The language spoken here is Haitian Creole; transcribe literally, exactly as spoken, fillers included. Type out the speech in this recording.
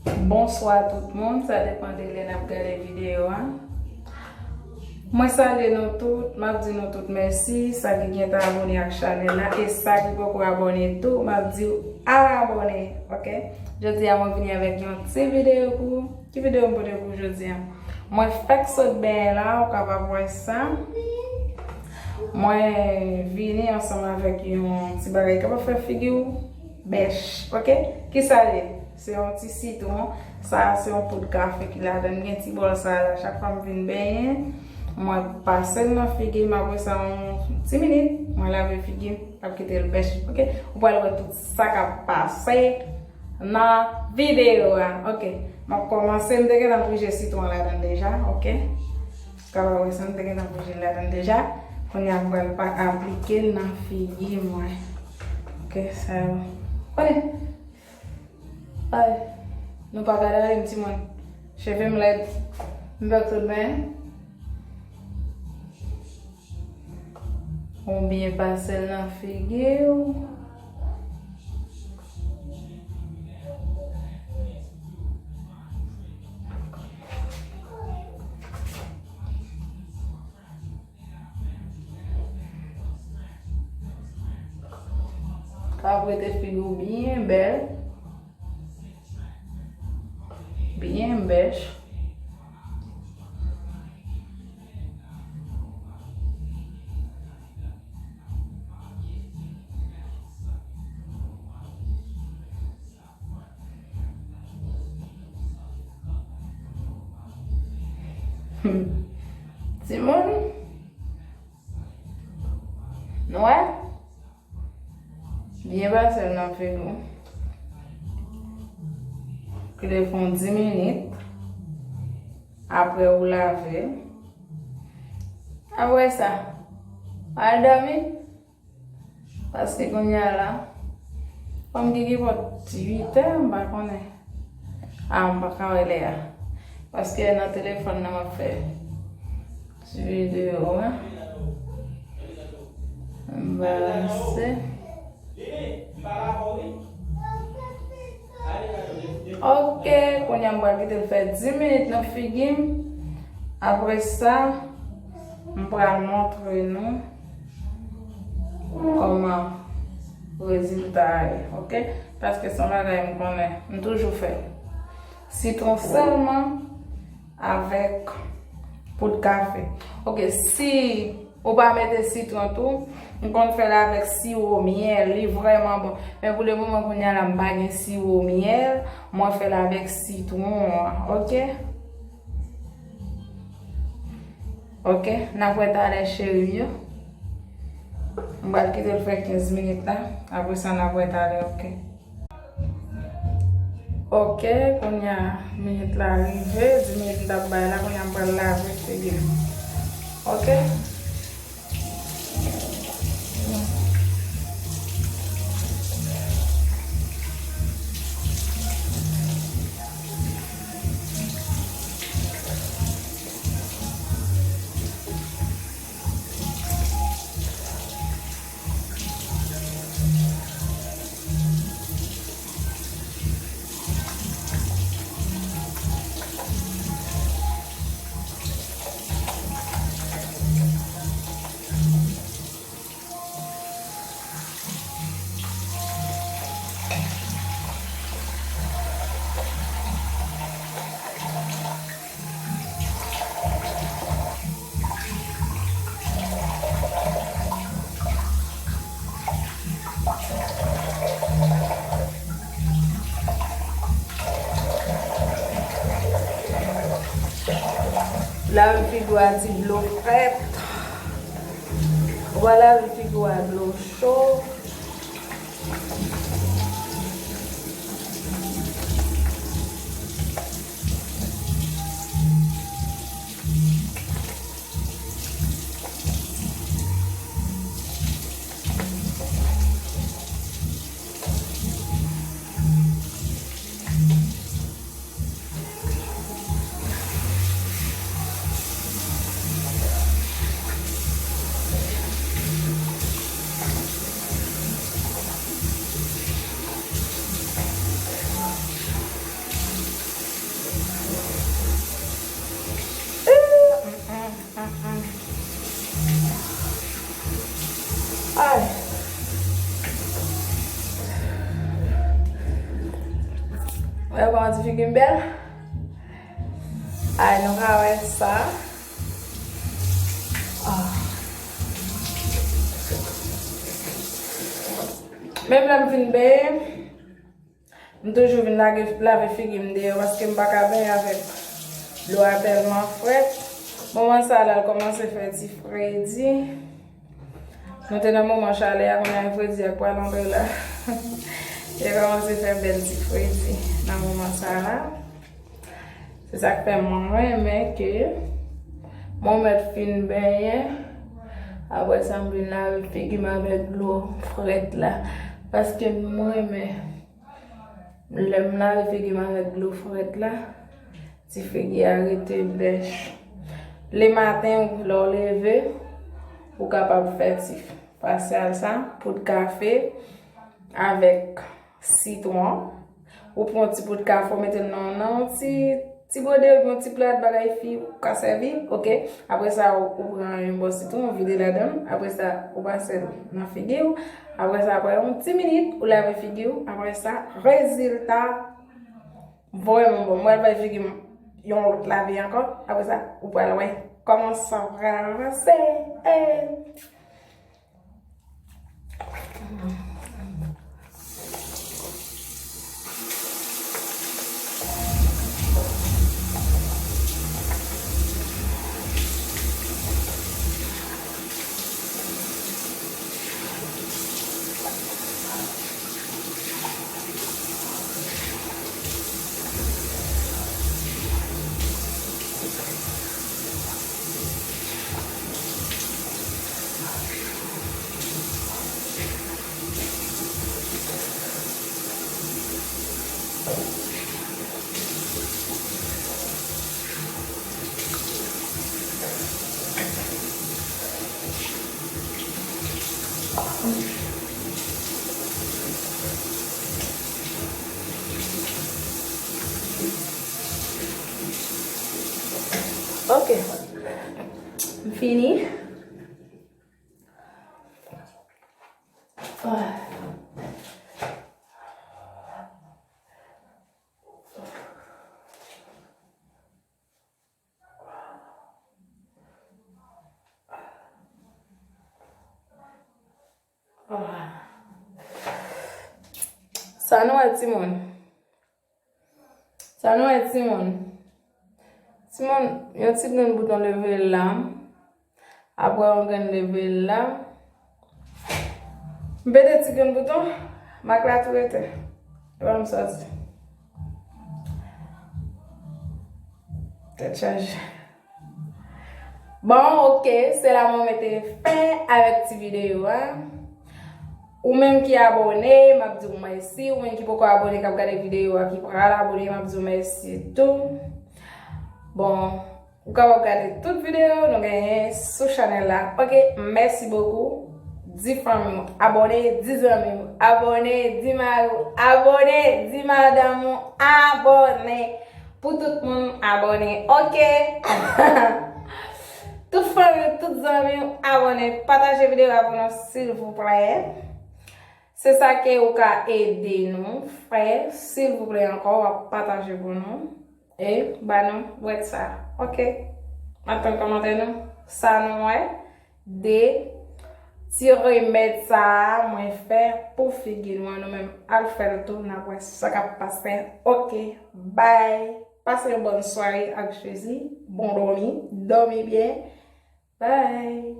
Bonswa tout moun, sa depann de lè n ap gade videyo a. Mwen salye nou tout, m ap di nou tout mèsi, sa ki gentan abòne ak chanèl la, e sa ki poko abòne tou, m ap di w al abòne, oke? Jodi a mwen vini avèk yon ti videyo pou ou. Ki videyo m pote pou ou jodi a? Mwen fèk sot benyen la, ou kapab wè sa. Mwen vini ansanm avèk yon ti bagay ki kapab fè figi w bèch, oke? Kisa l ye? Se yon ti sitwon. Sa a se yon poud kafe ki ladan l. Gen ti bòl sa a la. Chak fwa m vin benyen, mwen pase l nan figi m. Apre sa, yon ti minit, mwen lave figi m. Ap kite l bèch, oke? Ou pral wè tout sa k ap pase nan videyo a, oke? M ap kòmanse, m te gentan pije sitwon ladan l deja, oke? Ou kapab wè sa, m te gentan pije l ladan l deja. Kounye a, m pral pa aplike l nan figi mwen. Oke, sa yo. Oke. Ay, nou pa ka dale m timoun. Cheve m lèd. M fèk sot benyen. Ou byen pase l nan figi w. Ka prete figi w byen bèl, byen bèch. Timoun, nou wè? Byen pase l nan figi w. Kite fè yon dis minit. Apre ou lave l. Apre sa, al dòmi. Paske kounye a la, fanm ki gen pòt uit è, m pa konnen. A, m pa ka wè lè a. Paske nan telefòn nan m ap fè ti videyo a. M balanse. Oke, kounye a m pral kite l fè dis minit nan figi m. Apre sa, m pral montre nou kòman rezilta a ye, oke? Paske se yon bagay m konnen, m toujou fè. Sitwon sèlman avèk poud kafe. Oke, si ou pa mete sitwon tou, m konn fè l avèk siwo myèl, li vrèman bon. Men pou le moman kounye a la, m pa gen siwo myèl, mwen fè l avèk sitwon an, oke? Oke, n ap wè talè cheri m yo. M pral kite l fè kenz minit la, apre sa n ap wè talè, oke? Oke, kounye a minit la rive, dis minit m t ap bay la, kounye a m pral lave figi m. Oke? Lave figi w a ti dlo frèt. Ou pa lave figi w a dlo cho. Wè kòman ti figi m bèl? Ay, nou ka wè sa. Ah. Menm lè m fin benyen, m toujou vin lage, lave figi m deyò paske m pa ka benyen avèk dlo a tèlman frèt. Moman sa a la, l kòmanse fè ti fredi. Nou te nan moman chalè a, kounye a fredi a pral antre la. Li kòmanse fè bèl ti fredi nan moman sa a la. Se sa k fè mwen renmen ke mwen mèt fin benyen. Apre sa, m vin lave figi m avèk dlo frèt la. Paske mwen renmen, lè m lave figi m avèk dlo frèt la, ti figi a rete bèch. Lematen, lè w leve, ou kapab fè ti fasyal sa, poud kafe avèk sitwon. Ou pran yon ti poud kafe, ou mete l nan, nan yon ti, ti gode, yon ti plat, bagay fi, ou ka sèvi, oke. Apre sa, ou, ou pran yon bò sitwon, ou vide ladan l. Apre sa, ou pase l nan figi w. Apre sa, apre yon ti minit, ou lave figi w. Apre sa, rezilta vrèman bon. Mwen pral bay figi m yon lòt lave ankò. Apre sa, ou pral wè kòman sa pral avanse. Hey! Ok. M fini. Ah. Ah. Sa nou wè, timoun? Sa nou wè, timoun? Timoun, yon ti grenn bouton leve la. Apre yon grenn leve la. M pete ti grenn bouton, mak la tou rete. Epa m sòti. Tèt chaje. Bon, oke, se la mwen mete fen avèk ti videyo a. Ou menm ki abòne, m ap di w mèsi. Ou menm ki poko abòne, k ap gade videyo a, ki pral abòne, m ap di w mèsi tou. Bon, ou kapab gade tout videyo nou genyen sou chanèl la. Oke, mèsi bokou. Di fanmi w abòne, di zanmi w abòne, di mari w abòne, di madanm ou abòne. Pou tout moun abòne, oke? Tout fanmi w, tout zanmi w abòne. Pataje videyo a pou nou, silvouplè. Se sa ke ou ka ede nou fè, silvouplè ankò, w ap pataje pou nou. E ba nou bwèt sa, oke? M ap tann kòmantè nou. Sa nou wè de ti remèd sa a mwen fè pou figi nou an, nou menm al fè l tou, n ap wè sa k ap pase. Oke, bay. Pase yon bòn sware ak Jezi. Bon dòmi, dòmi byen. Bay.